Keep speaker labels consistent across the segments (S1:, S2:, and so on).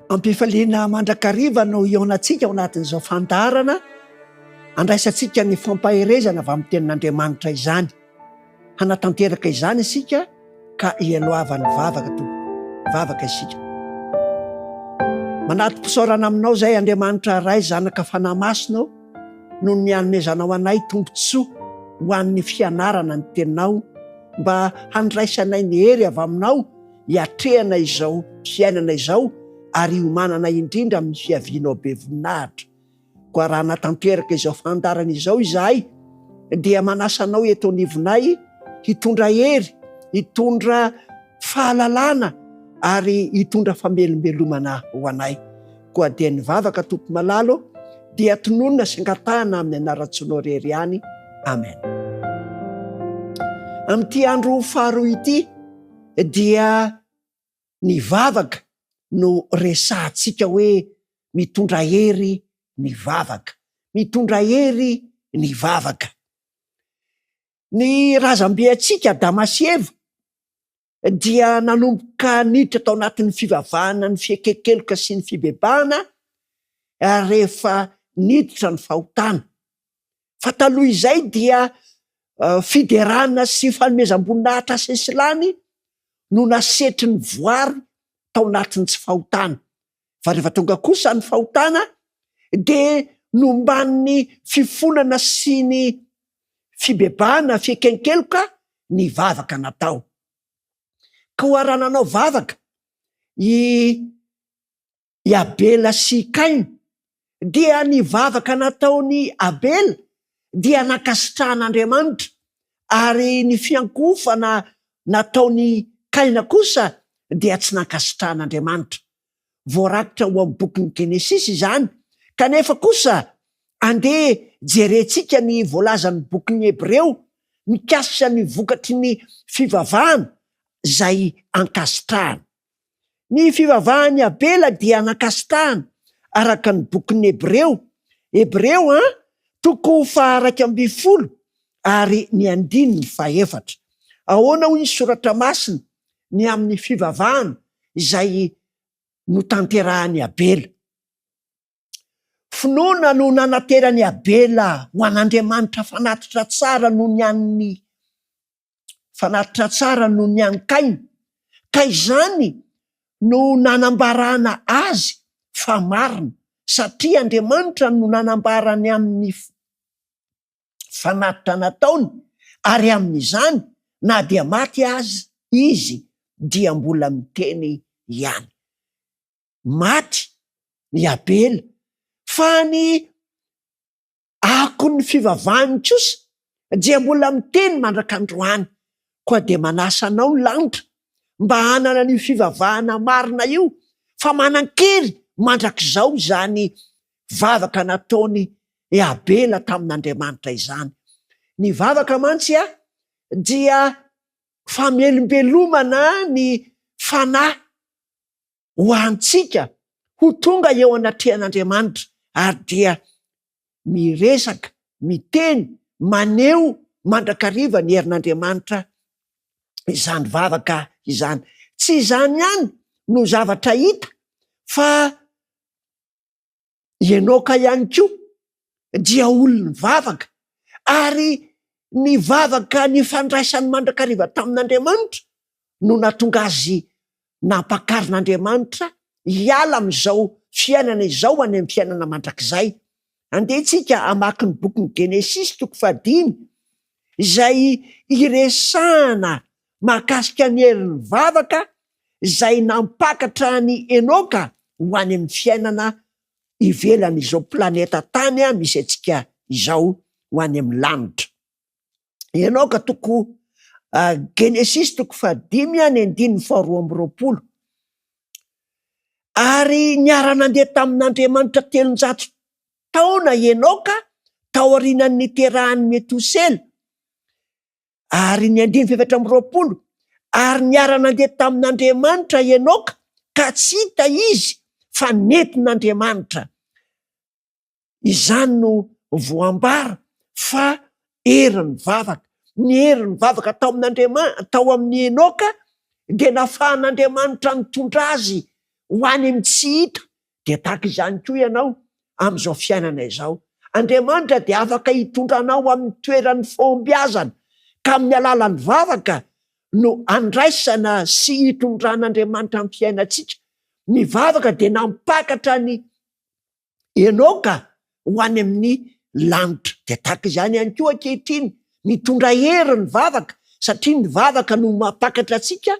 S1: Am-pifaliana mandrakariva no hihaonantsika ao anatin'izao fandaharana andraisantsika ny fampaherezana avy amin'ny Tenin'Andriamanitra izany. Hanatanteraka izany isika ka hialohavan'ny vavaka tompoko. Vavaka isika. Manati-pisaorana aminao izay Andriamanitra Ray Zanaka Fanahy Masina ô noho ny hanomezanao anay tombontsoa ho an'ny fianarana ny Teninao mba handraisanay ny hery avy aminao hiatrehana izao fiainana izao ary hiomanana indrindra amin'ny fiavianao be voninahitra. Koa raha hanatanteraka izao fandaharana izao izahay dia manasa anao eto anivonay hitondra hery, hitondra fahalalana ary hitondra famelombelomana ho anay. Koa dia ny vavaka Tompo malala ô dia tononina sy angatahana amin'ny anaran-tsoanao irery ihany. Amen. Amin'ity andro faharoa ity dia ny vavaka no resahantsika hoe mitondra hery ny vavaka. Mitondra hery ny vavaka. Ny razambe antsika Adama sy Eva dia nanomboka niditra tao anatin'ny fivavahana ny fieken-keloka sy ny fibebahana rehefa niditra ny fahotana. Fa taloha izay dia fiderana sy fanomezam-boninahitra sesilany no nasetry ny voary tao anatin'ny tsy fahotana. Fa rehefa tonga kosa ny fahotana dia nomban'ny fifonana sy ny fibebahana fieken-keloka ny vavaka natao. Koa raha nanao vavaka i i Abela sy i Kaina, dia ny vavaka nataon'i Abela dia nankasitrahan'Andriamanitra, ary ny fiankohofana nataon'i Kaina kosa dia tsy nankasitrahan'Andriamanitra. Voarakitra ao amin'ny bokin'ny Genesisy izany, kanefa kosa andeha jerentsika ny voalazan'ny bokin'ny Hebreo mikasika ny vokatry ny fivavahana izay ankasitrahana. Ny fivavahan'i Abela dia nankasitrahana, araka ny bokin'ny Hebreo, Hebreo a, toko faha-11 ary ny andininy fahefatra. Ahoana hoy ny Soratra Masina ny amin'ny fivavahana izay notanterahan'i Abela? Finoana no nanateran'i Abela ho an'Andriamanitra fanatitra tsara noho ny an'ny fanatitra tsara noho ny an'i Kaina, ka izany no nanambarana azy fa marina, satria Andriamanitra no nanambara ny amin'ny fanatitra nataony, ary amin'izany na dia maty aza izy dia mbola miteny ihany. Maty i Abela, fa ny Akon'ny fivavahany kosa dia mbola miteny mandrak'androany. Koa dia manasa anao ny lanitra mba hanana an'io fivavahana marina io fa manan-kery mandrakizao izany vavaka nataon'i Abela tamin'Andriamanitra izany. Ny vavaka mantsy dia famelombelomana ny fanahy ho antsika ho tonga eo anatrehan'Andriamanitra ary dia miresaka, miteny, maneho mandrakariva ny herin'Andriamanitra izany vavaka izany. Tsy izany ihany no zavatra hita fa I Enoka ihany koa dia olon-nivavaka, ary ny vavaka nifandraisany mandrakariva tamin'Andriamanitra no nahatonga azy nampakarin'Andriamanitra hiala amin'izao fiainana izao ho any amin'ny fiainana mandrakizay. Andeha isika hamaky ny bokin'ny Genesisy toko fahadimy, izay iresahana mahakasika ny herin'ny vavaka izay nampakatra an'i Enoka ho any amin'ny fiainana ivelan'izao planeta tany misy antsika izao ho any amin'ny lanitra. Enoka toko Genesisy toko fahadimy ny andininy faharoa amby roapolo. Ary niara-nandeha tamin'Andriamanitra 300 taona Enoka taorianan'ny niterahan'i Metosela. Ary ny andininy faha-24, Ary niara-nandeha tamin'Andriamanitra Enoka, ka tsy hita izy, fa nentin'Andriamanitra. Izany no voambara fa herin'ny vavaka. Ny herin'ny vavaka tao amin'Andriamanitra, tao amin'i Enoka, dia nafahan'Andriamanitra nitondra azy. ho any amin'ny tsy hita, dia tahaka izany koa ianao amin'izao fiainana izao. Andriamanitra dia afaka hitondra anao amin'ny toeran'ny fahombiazana, ka amin'ny alalan'ny vavaka no andraisana sy hitondran'Andriamanitra ny fiainantsika. Ny vavaka dia nampakatra an'i Enoka ho any amin'ny lanitra. Dia tahaka izany ihany koa ankehitriny, mitondra hery ny vavaka, satria ny vavaka no mampakatra antsika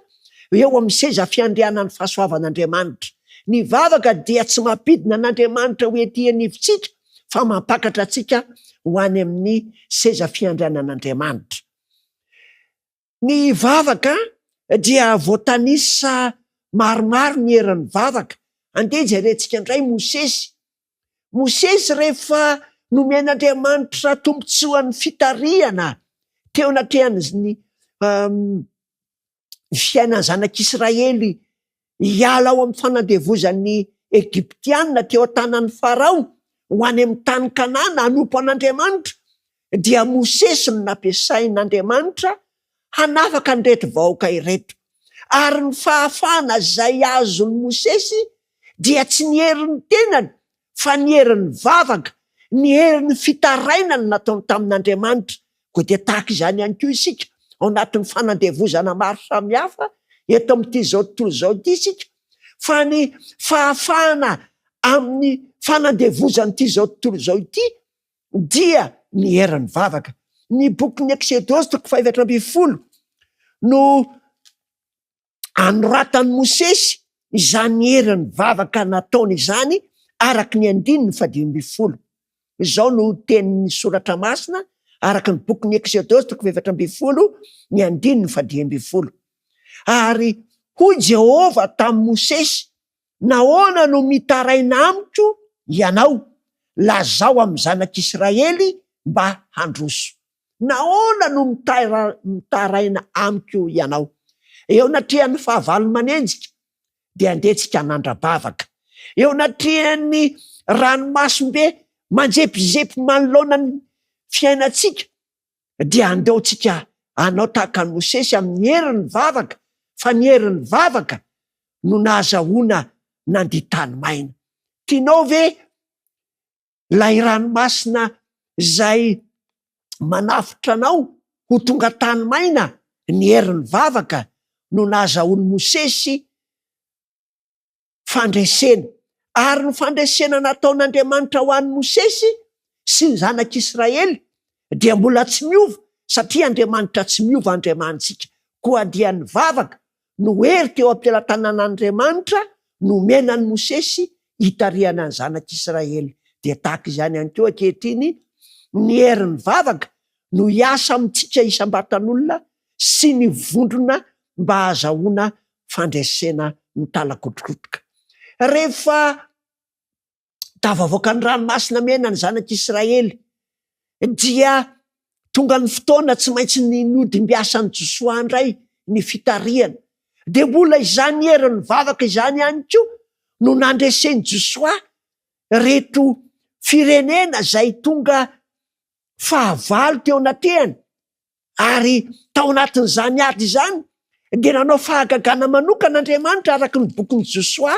S1: eo amin'ny seza fiandrianan'ny fahasoavan'Andriamanitra. Ny vavaka dia tsy mampidina an'Andriamanitra ho ety anivontsika, fa mampakatra antsika ho any amin'ny seza fiandrianan'Andriamanitra. Ny vavaka dia voatanisa maromaro ny herin'ny vavaka. Andeha jerentsika indray Mosesy. Mosesy rehefa nomen'Andriamanitra tombontsoan'ny fitarihana teo anatrehan'ny fiainan'ny zanak'Israely hiala ao amin'ny fanandevozan'ny Egyptiana teo an-tanan'i Farao ho any amin'ny tany Kanana hanompo an'Andriamanitra, dia Mosesy no nampiasain'Andriamanitra hanafaka an'ireto vahoaka ireto. Ary ny fahafahana izay azon'i Mosesy dia tsy ny herin'ny tenany fa ny herin'ny vavaka, ny herin'ny fitarainana nataony tamin'Andriamanitra. Koa dia tahaka izany ihany koa isika, ao anatin'ny fanandevozana maro samihafa eto amin'ity izao tontolo izao ity isika, fa ny fahafahana amin'ny fanandevozan'ity izao tontolo izao ity dia ny herin'ny vavaka. Ny bokin'ny Eksodosy toko faha-14 no Anoratan'i Mosesy izany herin'ny vavaka nataony izany araka ny andininy fahadimy ambin'ny folo. Izao no tenin'ny Soratra Masina araka ny bokin'ny Eksodosy toko faha-14 ny andininy fahadimy ambin'ny folo. Ary hoy Jehovah tamin'i Mosesy, Nahoana no mitaraina amiko ianao? Lazao amin'ny zanak'Israely mba handroso. Nahoana no mitaraina amiko ianao? Eo anatrehan'ny fahavalo manenjika, dia andeha tsika hanandra-bavaka. Eo anatrehan'ny ranomasom-be manjepizepy manoloana ny fiainantsika, dia andeo tsika hanao tahaka an'i Mosesy amin'ny herin'ny vavaka, fa ny herin'ny vavaka no nahazahoana nandia tany maina. Tianao ve ilay ranomasina izay manafotra anao ho tonga tany maina? Ny herin'ny vavaka no nahazahoan'i Mosesy fandresena. Ary ny fandresena nataon'Andriamanitra ho an'i Mosesy sy ny zanak'Israely dia mbola tsy miova, satria Andriamanitra tsy miova Andriamanitsika. Koa dia ny vavaka no hery teo am-pelatanan'Andriamanitra nomena an'i Mosesy hitarihana ny zanak'Israely. Dia tahaka izany ihany koa ankehitriny, ny herin'ny vavaka no hiasa amintsika isam-batan'olona sy ny vondrona mba hahazahoana fandresena mitalakotrokotroka. Rehefa tafavoaka ny Ranomasina Mena ny zanak'Israely, dia tonga ny fotoana tsy maintsy nodimbiasan'i Josoa indray ny fitarihana. Dia mbola izany herin'ny vavaka izany ihany koa no nandresen'i Josoa ireto firenena izay tonga fahavalo teo anatrehany. Ary tao anatin'izany ady izany dia nanao fahagagana manokana Andriamanitra araka ny bokin'i Josoa,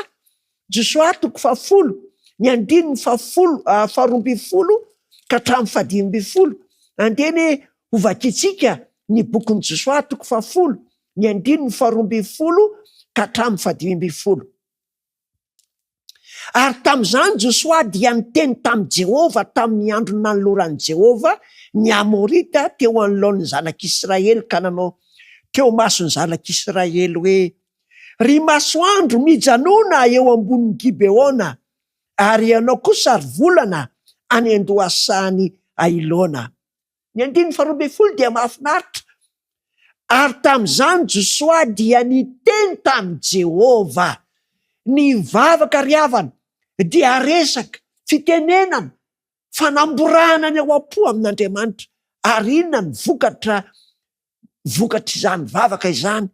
S1: Josoa toko fahafolo, ny andininy fahafolo, faharoa ambin'ny folo ka hatramin'ny fahadimy ambin'ny folo. Andeha anie hovakintsika ny bokin'i Josoa toko fahafolo, ny andininy faharoa ambin'ny folo ka hatramin'ny fahadimy ambin'ny folo. Ary tamin'izany Josoa dia niteny tamin'i Jehovah tamin'ny andro nanoloran'i Jehovah ny Amorita teo anoloan'ny zanak'Israely ka nanao teo imason'ny zanak'Israely hoe, Ry masoandro, mijanòna eo ambonin'i Gibeona, ary ianao kosa, ry volana, any an-dohasahan'i Ailona. Ny andininy faharoa ambin'ny folo dia mahafinaritra, Ary tamin'izany Josoa dia niteny tamin'i Jehovah. Ny vavaka, ry havana, dia resaka, fitenenana, fanamborahana ny ao am-po amin'Andriamanitra. Ary inona ny vokatra vokatr'izany vavaka izany?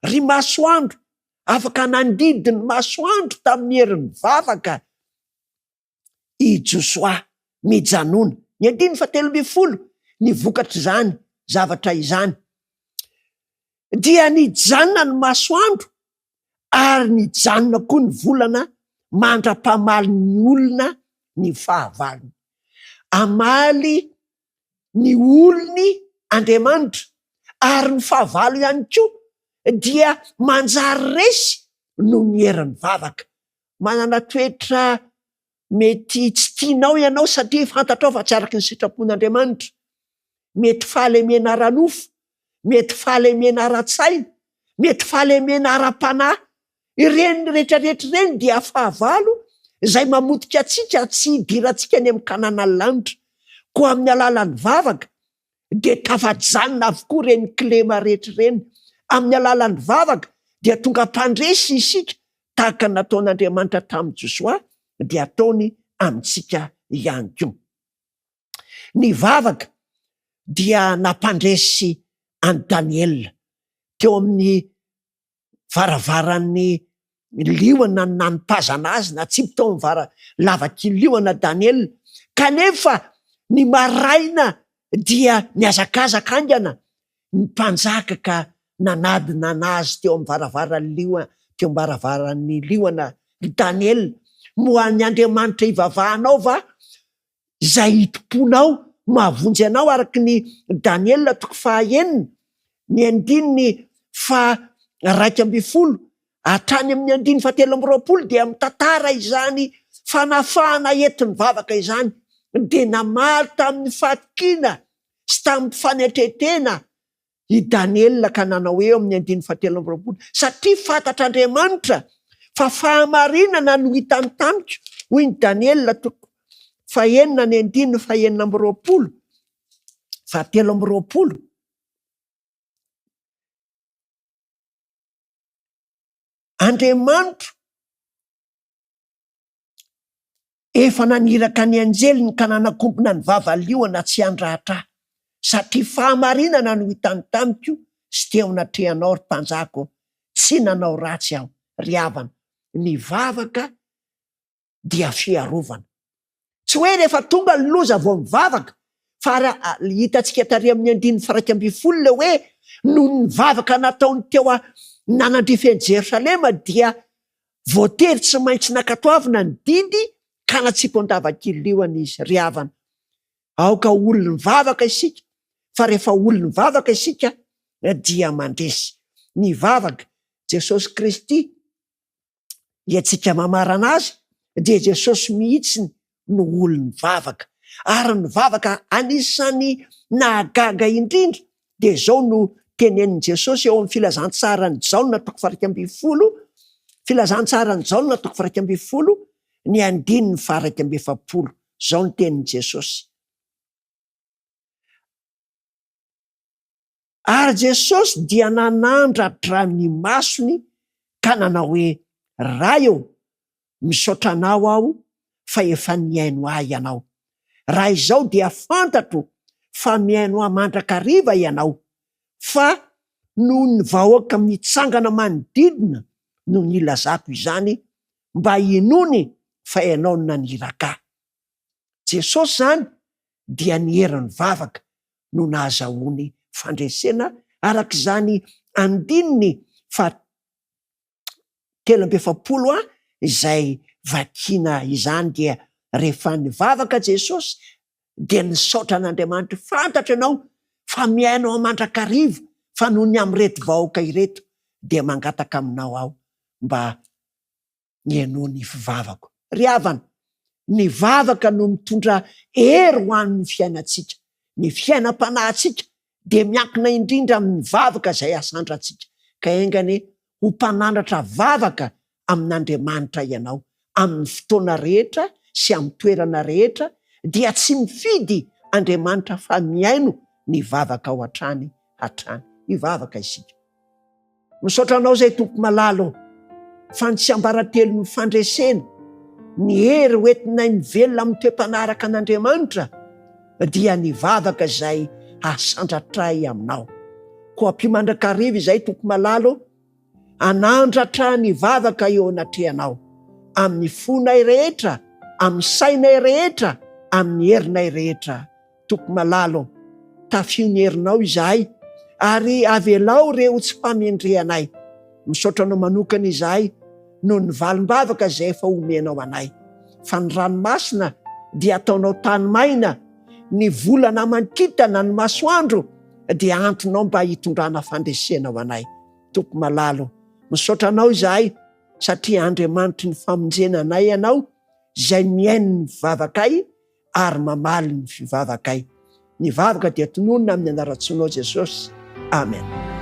S1: Ry masoandro, afaka nandidy ny masoandro tamin'ny herin'ny vavaka i Josoa, Mijanona. Ny andininy fahatelo ambin'ny folo, ny vokatr'izany zavatra izany, dia nijanona ny masoandro. Ary nijanona koa ny volana mandra-pamaly ny olona ny fahavalony. Hamaly ny olony Andriamanitra, ary ny fahavalo ihany koa dia manjary resy noho ny herin'ny vavaka. Manana toetra mety tsy tianao ianao satria fantatrao fa tsy araka ny sitrapon'Andriamanitra. Mety fahalemena ara-nofo, mety fahalemena ara-tsaina, mety fahalemena ara-panahy. Ireny rehetrarehetra ireny dia fahavalo izay mamotika antsika tsy hidirantsika any amin'ny Kananan'ny lanitra. Koa amin'ny alalan'ny vavaka dia tafajanona avokoa ireny kilema rehetra ireny. Amin'ny alalan'ny vavaka dia tonga mpandresy isika tahaka ny nataon'Andriamanitra tamin'i Josoa dia ataony amintsika ihany koa. Ny vavaka dia nampandresy an'i Daniela teo amin'ny varavaran'ny liona no nanipazana azy, natsipy tao amin'ny vara lavak'i liona Daniela. Kanefa ny maraina dia nihazakazaka haingana ny mpanjaka ka nanadina azy teo amin'ny varavaran'ny liona, teo am-baravaran'ny liona ry Daniela, moa ny Andriamanitra ivavahanao va izay itompoanao mahavonjy anao araka ny Daniela toko fahaenina, ny andininy faha 11 hatrany amin'ny andininy faha 23 dia mitantara izany fanafahana entin'ny vavaka izany, dia namaly tamin'ny fahatokiana sy tamin'ny fanetren-tena i Daniela ka nanao hoe eo amin'ny andininy fahatelo amby 20, Satria fantatr'Andriamanitra fa fahamarinana no hitany tamiko, hoy ny Daniela toko fahenina ny andininy fahenina amby 20, fahatelo amby 20. Andriamanitro Efa naniraka ny anjeliny ka nanakombona ny vava liona tsy handratra ahy, satria fahamarinana no hitany tamiko sy teo anatrehanao, ry Mpanjaka ô, tsy nanao ratsy aho. Ry havana, ny vavaka dia fiarovana. Tsy hoe rehefa tonga ny loza vao mivavaka, fa raha hitantsika tary amin'ny andininy faha-11 ilay hoe noho ny vavaka nataony teo nanandrify an'i Jerosalema dia voatery tsy maintsy nankatoavina ny didy ka natsipy an-dava-kilioana izy. Ry havana, aoka ho olon'ny vavaka isika, fa rehefa olon'ny vavaka isika dia mandresy. Ny vavaka, Jesosy Kristy Iantsika mamarana azy dia Jesosy mihitsy no olon'ny vavaka. Ary ny vavaka anisan'ny nahagaga indrindra dia izao no tenenin'i Jesosy eo amin'ny filazantsaran'i Jaona toko faha-11, filazantsaran'i Jaona toko faha-11, ny andininy faha-41. Izao ny tenin'i Jesosy. Ary Jesosy dia nanandratra ny masony ka nanao hoe, Ray ô, misaotra Anao aho fa efa nihaino ahy Ianao. Raha izao dia fantatro fa mihaino ahy mandrakariva Ianao, fa noho ny vahoaka mitsangana manodidina no nilazako izany, mba hinoany fa Ianao no naniraka ahy. Jesosy izany dia ny herin'ny vavaka no nahazahoany fandresena araka izany andininy faha 43 a izay vakiana izany dia rehefa nivavaka Jesosy dia nisaotra an'Andriamanitra fantatro ianao fa mihaino aho mandrakariva fa noho ny amin'ireto vahoaka ireto dia mangataka aminao aho mba Mihainoa ny fivavako. Ry havana, ny vavaka no mitondra hery ho an'ny fiainantsika. Ny fiainam-panahintsika dia miankina indrindra amin'ny vavaka izay asandrantsika. Ka enga anie ho mpanandratra vavaka amin'Andriamanitra ianao, amin'ny fotoana rehetra sy amin'ny toerana rehetra, dia tsy mifidy Andriamanitra fa mihaino ny vavakao hatrany hatrany. Hivavaka isika. Misaotra Anao izay Tompo malala ô, fa ny tsiambaratelon'ny fandresena, ny hery ho entinay mivelona amin'ny toe-panahy araka an'Andriamanitra dia ny vavaka izay hasandratray Aminao. Koa ampio mandrakariva izay Tompo malala ô, hanandratra ny vavaka eo anatrehanao, amin'ny fonay rehetra, amin'ny sainay rehetra, amin'ny herinay rehetra. Tompo malala ô, tafio ny herinao izahay ary avelao ireo tsy famendrehanay. Misaotra anao manokana izahay noho ny valim-bavaka izay efa omenao anay. Fa ny ranomasina dia ataonao tany maina, ny volana aman-kintana, ny masoandro dia antonao mba hitondrana fandresena ho anay. Tompo malalo, misaotra anao izahay satria Andriamanitry ny famonjena anay ianao izay mihaino ny vavakay ary mamaly ny fivavakay. Ny vavaka dia tononina amin'ny anaran-tsoanao Jesosy. Amen.